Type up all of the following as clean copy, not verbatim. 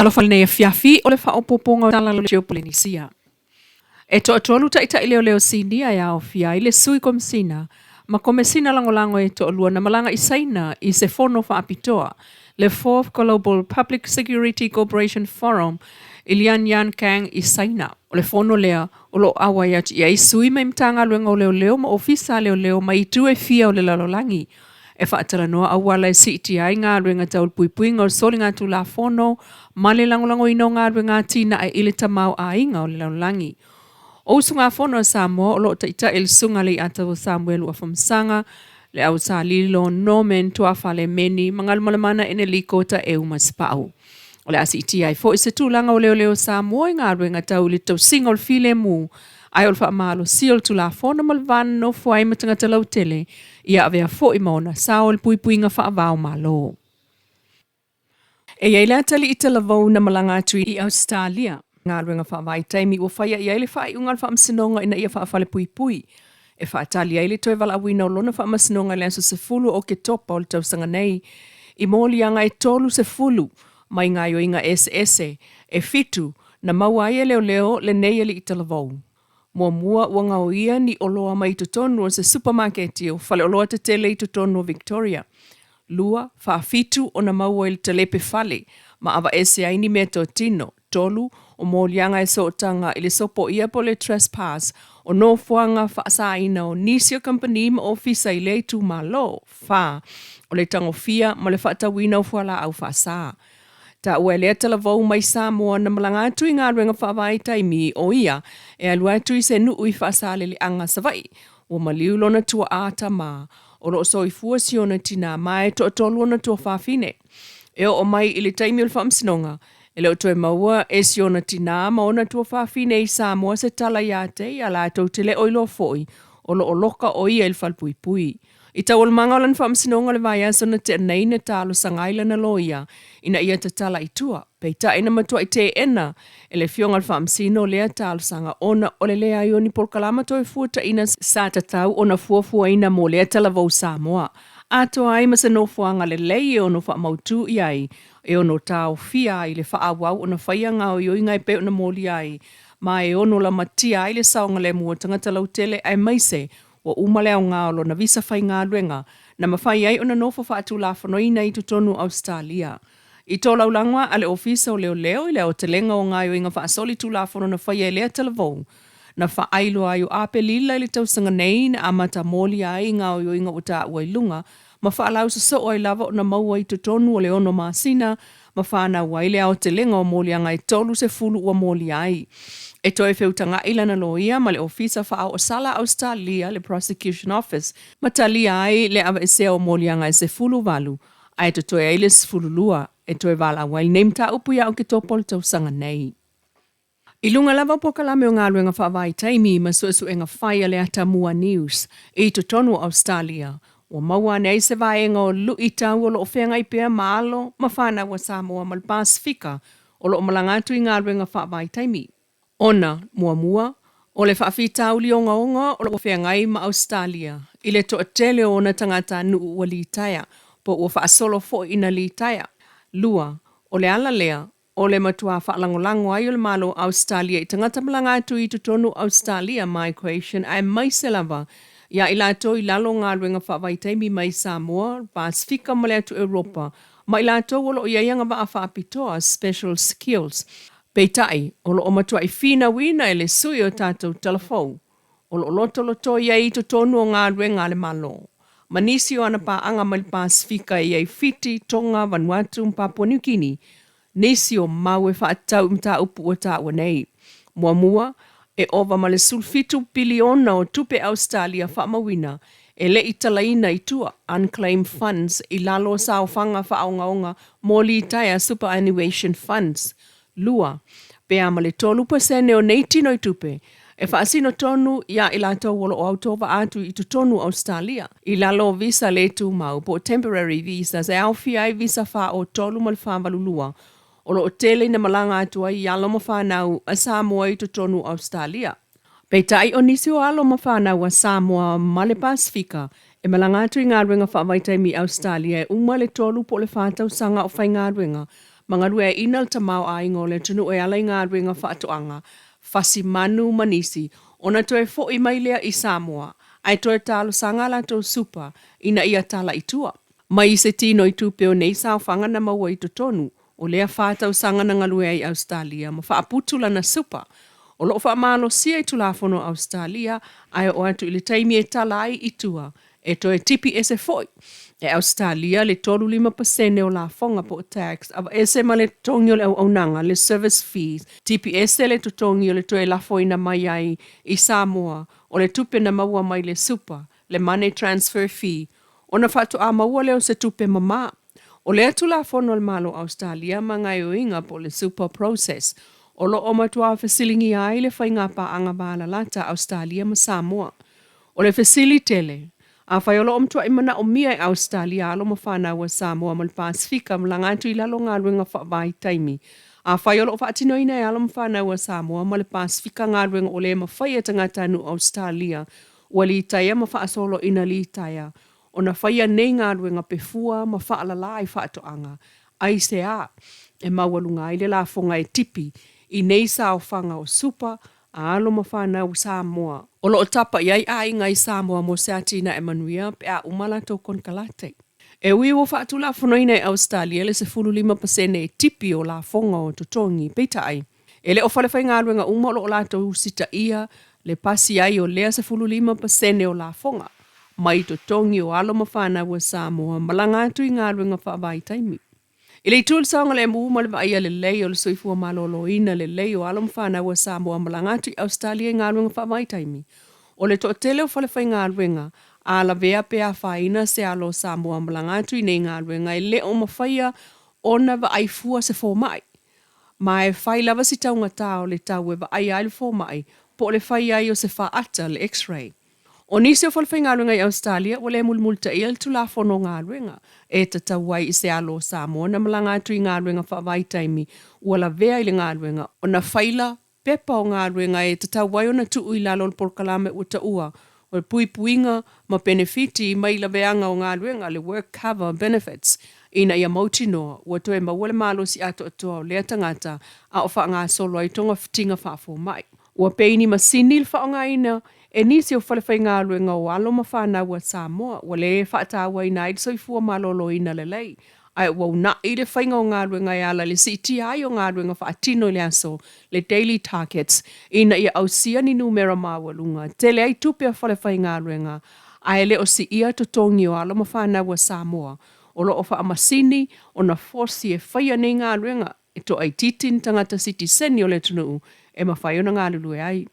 Talofa i lenei afiafi o le faaopoopoga o tala o le Geopolenisia. E toatolu taitai leoleo sinia e aofia ai le Sui Komesina ma Komesina Lagolago e toalua na malaga i Saina i se fono faapitoa, le Fourth Global Public Security Cooperation Forum i Lianyungang i Saina. O le fono lea o lo o auai atu i ai sui mai Matagaluega o Leoleo ma Ofisa a Leoleo mai itu e fia o le lalolagi e faatalanoa auala e siitia ai galuega tau le puipuiga o le soligatulafono ma le lagolagoina o galuega atinae i le tamaoaiga o le lalolagi. O usugafono a Samoa o lo o taitai e le Susuga a Leiataua Samuelu Afamasaga, le Au Salilo Norman Tuafale Meni ma Galumalemana Eneliko Taeu Masepau. O le a siitia ai foi se tulaga o leoleo Samoa i galuega tau i le tausiga o le filemu ae o le faamalosia o le Tulafono ma le va nonofo ai ma tagata lautele ia avea foi ma ona sao i le puipuiga faava o Malo. E i ai le atalii talavou na malaga atu i Ausetalia, galuega faavaitaimi ua faia i ai le faaiuga a le Faamasinoga ina ia faafalepuipui e faatali ai le toe valaauina o lona faamasinoga i le aso 10 o Oketopa o le tausaga nei i moliaga e 30 mai gaoioiga eseese e fitu na maua ai e leoleo lenei alii talavou. Muamua ua gaoia ni oloa mai totonu o se supamaketi o faleoloa tetele i totonu o Victoria. Lua, faafitu ona maua i le talepe fale ma avaese ai ni meatotino. Tolu, o moliaga e sootaga i le sopoia po o le trespass o nofoaga faasaina o nisi o kamupani ma ofisa i lea itumalo. Fa, o le tagofia ma le faatauina o fualaau faasa. Taua e lea talavou mai Samoa na malaga atu i galuega faavaitaimi o ia e alu atu i se nuu i Faasaleleaga, Savaii. Ua maliu lona tuaa tama, o lo o soifua si ona tinā ma e toatolu ona tuafafine. E oo mai i le taimi o le faamasinoga, e le o toe maua e si ona tinā ma ona tuafafine i Samoa se tala iā te ia latou te le o iloa foi o lo o loka o ia i le falepuipui. I taualumaga o lana faamasinoga o le vaiaso na tea nei na talosaga ai lana loia ina ia tatala i tua, peitai na matuai teena e le Afioga i le Faamasino lea talosaga ona o le leai o ni polokalama toe fuataina sa tatau ona fuafuaina mo lea talavou Samoa atoa ai ma se nofoaga lelei e ono faamautū i ai e ono taofia ai le faaauau ona faia gaoioiga e pei ona molia ai ma e ono lamatia ai le saogalemu o tagata lautele aemaise Ua uma le aoga o lona visa faigaluega na mafai ai ona nofo faatulafonoina i totonu o Ausetalia. I tolaulaga a le Ofisa o Leoleo i le aotelega o gaoioiga faasolitulafono na faia e lea talavou, na faailoa ai o Aperila i le tausaga nei na amata molia ai i gaoioiga ua taua i luga ma faalausosoo ai lava ona maua i totonu o le ono masina ma fanau ai le aotelega o moliaga e 30 ua molia ai. E toe feutaga'i lana loia ma le Ofisa Faaoosala Ausetalia, le Prosecution Office, ma talia ai le aveesea o moliaga e 18 ae totoe ai le 12 e toe valaau ai lenei mataupu ia Oketopa o le tausaga nei. I luga lava o polokalame o galuega faavaitaimi ma suesuega fai a le Atamua News i totonu o Ausetalia, ua maua ane ai se vaega o luitau o lo o feagai pea ma alo ma fanau a Samoa ma le Pasefika o lo o malaga atu i galuega faavaitaimi. Ona, muamua, o le faafitauli ogaoga o lo o feagai ma Ausetalia i le toatele o ona tagatanuu ua litaea po ua faasolo foi ina litaea. Lua, o le ala lea O le matua faalagolago ai o le Malo o Ausetalia i tagata malaga atu i totonu o Ausetalia, migration, aemaise lava iā i latou i lalo o galuega faavaitaimi mai Samoa, Pasefika ma le atu Europa, ma i latou o lo o i ai agavaa faapitoa, special skills. Peitai, o lo o matuai finauina e le sui o tatou talafou, o lo o lotolotoi ai i totonu o galuega a le Malo, ma nisi o ana paaga mai le Pasefika e i ai Fiti, Tonga, Vanuatu ma Papua Niu Kini, nisi o mau e faatatau i mataupu ua taua nei. Muamua, e ova ma le 17 piliona o tupe Ausetalia faamauina e le i talaina i tua, unclaimed funds, i lalo o saofaga faaogaoga mo litaea superannuation funds. Lua, pe a ma le 3% o nei tino i tupe e faasino tonu iā i latou o lo o autovaa atu i totonu o Ausetalia i lalo o visa le tumau po o temporary visas e aofia ai visa 43 ma le 42 o lo o tele ina malaga atu ai i alo ma fanau a Samoa i totonu o Ausetalia. Peitai o nisi o alo ma fanau a Samoa ma le Pasefika e malaga atu i galuega faavaitaimi i Ausetalia e uma le tolu po o le fa tausaga o faigaluega. ma galueaiina le tamaoaiga o le atunuu e ala i galuega faatoaga, fasi manu ma nisi, ona toe fo'i mai lea i Samoa ae toe talosaga a latou supa ina ia tala i tua. Mai se tino i tupe o nei saofaga na maua i totonu o lea 4 tausaga na galue ai i Ausetalia ma faaputu lana supa o loo faamalosia i Tulafono Ausetalia, ae oo atu i le taimi e tala ai i tua, e toe tipi ese fo'i e Ausetalia le 35% o lafoga po o tax, aveese ma le totogi o le auaunaga, le service fees, tipi ese le totogi o le toe lafoina mai ai i Samoa o le tupe na maua mai le supa, le money transfer fee, ona faatoa maua lea o se tupe mamā. O lea Tulafono a le Malo Ausetalia ma gaoioiga po o le super process o loo matuā fesiligia ai le faiga paaga valalata Ausetalia ma Samoa. O le fesili tele, afai o loo matuai manaomia e Ausetalia alo ma fanau a Samoa ma le Pasefika malaga atu i lalo galuega faavaitaimi, afai o loo faatinoina e alo ma fanau a Samoa ma le Pasefika galuega o lē mafai e tagatanuu Ausetalia ua litaea ma faasoloina litaea ona faia nei galuega pefua ma faalalā i faatoaga, aisea e maualuga ai le lafoga e tipi i nei saofaga o supa a alo ma fanau Samoa o loo tapa i ai aiga i Samoa mo se atinae manuia pe a uma latou konekarate? E ui ua faatulafonoina e Ausetalia le 15% e tipi o lafoga o totogi, peitai, e le o falefaigaluega uma o loo latou usitaia le pasi ai o lea 15% o lafoga mai totogi o alo ma fanau a Samoa malaga atu i galuega faavaitaimi. I le itu o le saogalemu ma le vaaia lelei o le soifua maloloina lelei o alo ma fanau a Samoa malaga atu i Ausetalia i galuega faavaitaimi, o le toatele o falefaigaluega a lavea pe afaina se alo o Samoa malaga atu i nei galuega, e le o mafaia ona vaai fua se fomai, ma e fai lava si taugatā o le tau e vaaia ai le fomai po o le fai ai o se faata, le X-ray. O nisi o falefaigaluega i Ausetalia ua le mulimulitaia le Tulafono o Galuega e tatau ai i se alo o Samoa na malaga atu i galuega faavaitaimi ua lavea i le galuega ona faila pepa o galuega e tatau ai ona tuu i lalo o le polokalame ua taua o le puipuiga ma penefiti mai laveaga o galuega, le work cover benefits, ina ia mautinoa ua toe maua le malosi atoatoa o lea tagata a o faagasolo ai togafitiga faafomai. Ua pei ni masini le faaaogaina e nisi o falefaigaluega o alo ma fanau a Samoa ua lē faatauaina ai le soifua maloloina lelei, ae ua unaʻi le faiga o galuega e ala i le siitia ai o galuega faatino i le aso, le daily targets, ina ia ausia ni numera maualuga tele ai tupe a falefaigaluega, ae le o siia totogi o alo ma fanau a Samoa o loo faamasini ona fosi e faia nei galuega e toaitiiti ni tagata sitiseni o le atunuu e mafai ona galulue ai.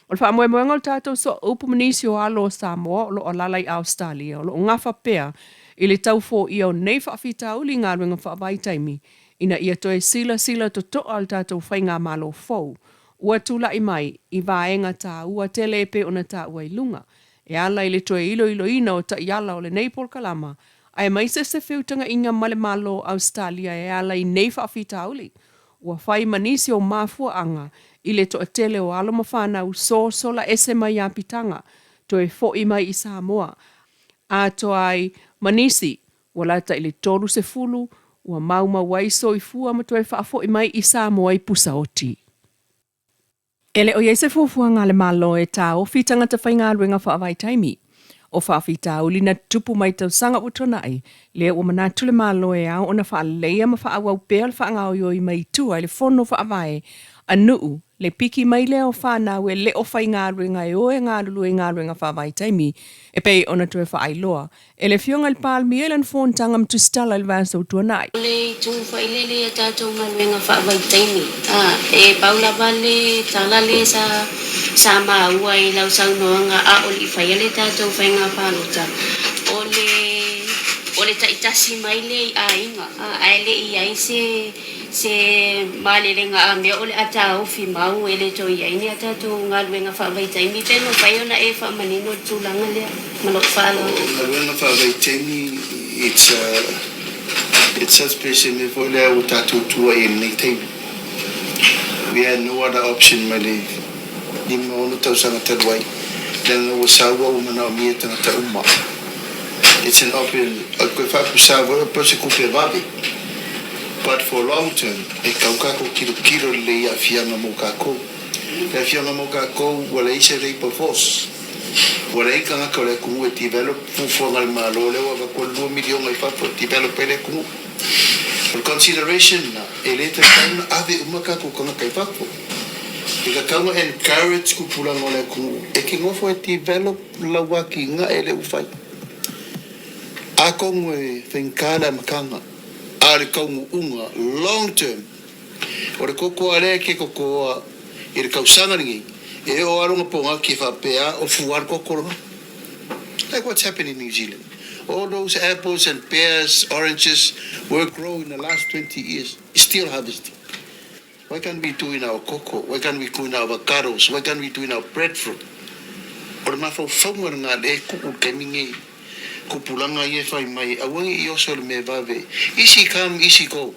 O le faamoemoega o le tatou sooupu ma nisi o alo o Samoa o loo alaala i Ausetalia o loo gafa pea i le tau foia o nei faafitauli i galuega faavaitaimi ina ia toe silasila totoa le tatou faigamalo fou ua tulai mai i vaega taua tele e pei ona taua i luga e ala i le toe iloiloina o taiala o lenei polokalama, aemaise se feutagaiga ma le Malo o Ausetalia e ala i nei faafitauli ua fai ma nisi o mafuaaga i le toatele o alo ma fanau sosola ese mai apitaga toe fo'i mai i Samoa, atoa ai ma nisi ua lata i le 30 ua maumau ai soifua ma toe faafo'i mai i Samoa i pusaoti. E le o i ai se fuafuaga a le Malo e taofi tagata faigaluega faavaitaimi. O faafitauli na tutupu mai tausaga ua tuanai, lea ua manatu le Malo e ao ona faaleleia ma faaauau pea le faagaoioi mai i tua i le fono faavae a nuu le piki mai lea o fanau e le o faigaluega e o e galulue i galuega faavaitaimi, e pei ona toe faailoa e le Afioga i le Palemia i lana fonotaga ma Tusitala i le vaiaso ua tuanai. O le itu failele ia tatou galuega faavaitaimi, e pau lava le tala lea sa sa maua i lau saunoaga a o le i faia le tatou faiga palota, o le o le taitasi mai lea i aiga, ae le i ai se se malelega a mea o le a taofi mau e le toe i ai ni a tatou galuega faavaitaimi pe mafai ona e faamanino le tulaga lea ma lou faaaloalo. Galuega faavaitaimi, it's such pe se mea foi lea ua tatou tua i lenei taimi. We had no other option mai le 56 tausaga talu ai, leaga ua saua ua manaomia tagata uma. It's an option koe faapusā foi o po se kupe vave. But for long term, e tau kākou tilotilo lelei i aafiaga mo kākou. Le aafiaga mo kākou ua leai se labour force. Ua leai tagata o le atunuu e develop fuafuaga a le Malo lea ua avatu ai le $2 miliona i fafo e develop ai le atunuu. O le consideration lena, e le tatau ona ave uma tatou tagata i fafo. E tatau ona encourage tupulaga o le atunuu e te nofo e develop lau atinae lea ua fai. Atonu e faigata le amataga, a o le taunuuga long term, o le koko lava lea e te totoa i le tausaga lenei, e oo lava lona pogaki e faapea o fua le koko lena. Like what's happened in New Zealand. All those apples and pears, oranges were grown in the last 20 years, still harvesting. Why can't we do in our cocoa? Why can't we do in our avocados? Why can't we do in our breadfruit? O le mafaufauga lena lea e tuu i le taimi nei, tupulaga ia e fai mai, aua ne i oso i le mea vave. Easy come, easy go.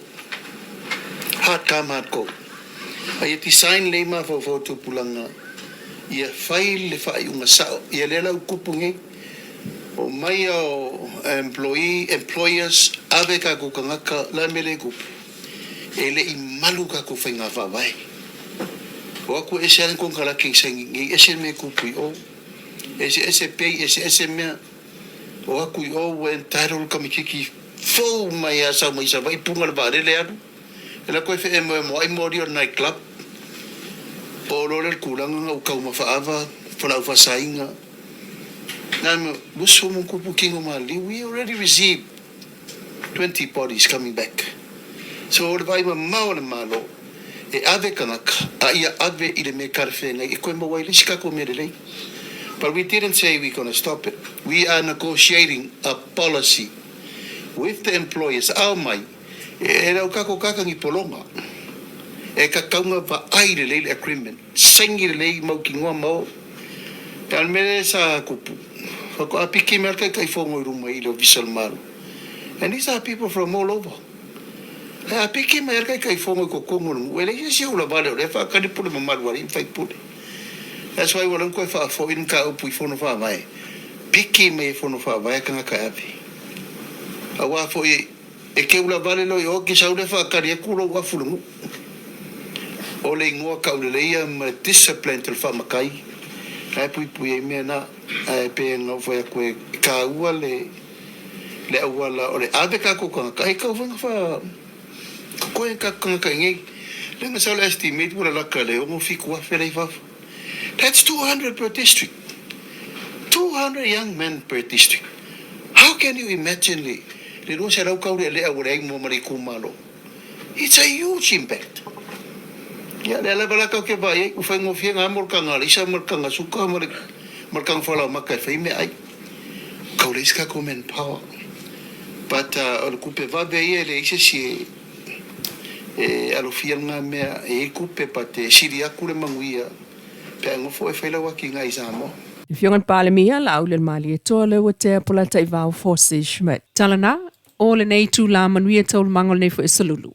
Hard come, hard go. A ia design lelei mafaufau o tupulaga ia fai le faaiuga sao. Ia lea la ua tupu nei, o mai o employee, employers, ave tatou tagata, o le a le mea lea e tupu? E le i malu tatou faiga faavae. O atu e ese lava le konekarate i saini nei, ese le mea e tupu i o. Eseese pay, eseese mea. O atu i o ua entitled le kamititi fou mai lava sau mai Savaii puna le vaalele alu. E alu atu e feemoemoai moli o le night club. Oo loa lea i le tulaga na ua taumafa ava, fualaau faasaina. Na mea, uso ma tupu tino maliu, we already received 20 bodies coming back. So o le vaai mamao a le Malo, e ave tagata, a ia ave i le mea talafeagai e toe maua ai le isi tatou mea lelei. But we didn't say we gonna stop it. We are negotiating a policy with the employers, ao mai, e lau tatou tagata ni pologa, e tatau ona vaai lelei le agreement, saini lelei mautinoa ma o. A o le mea lea sa tupu, faatoa piki mai lava le Taitaifono i luma i le Ofisa o le Malo. And these are people from all over. Ae a piki mai lava le Taitaifono i totonu o le nuu, e leai se isi e ulavale o lea e faatali pule mamalu a alii ma faipule. That's why ua leva ona toe faafoi le mataupu i Fono Faavae, piki mai e Fono Faavae tagata e ave. Aua foi e te ulavale loa i o, te sau lea faatali atu lou afu i le nuu. O le igoa tauleleia ma le discipline o le faamatai, la e puipui ai mea na. Ae pei ona ou fai atu e taua le le auala o le ave tatou tagata, e tatau foi ona fa koe tatou tagata i inei. Leaga sa o le estimate ua lalata i le 6-7 afe la i fafo. That's 200 per district. 200 young men per district. How can you imagine le le 200 taulealea ua leai mua ma le itumalo? It's a huge impact. Ia, lea lava la tatou te vaai ai, ua faigofie na mo le taga alaisa ma le taga suka ma le ma le taga falaomata e fai meaai. Kau leai se tatou manpower. But o le tupe vave ia e leai se isi e e alofia lena mea e i ai tupe but e sili atu le manuia pe a nofo oe e fai lau atinae i Samoa. Afioga i le Palemia, Laauli o le Malietoa, Leuatea, Polataivao, Fosi, Schmidt. Tala na, o lenei itula manuia taualumaga o lenei foi aso Lulu.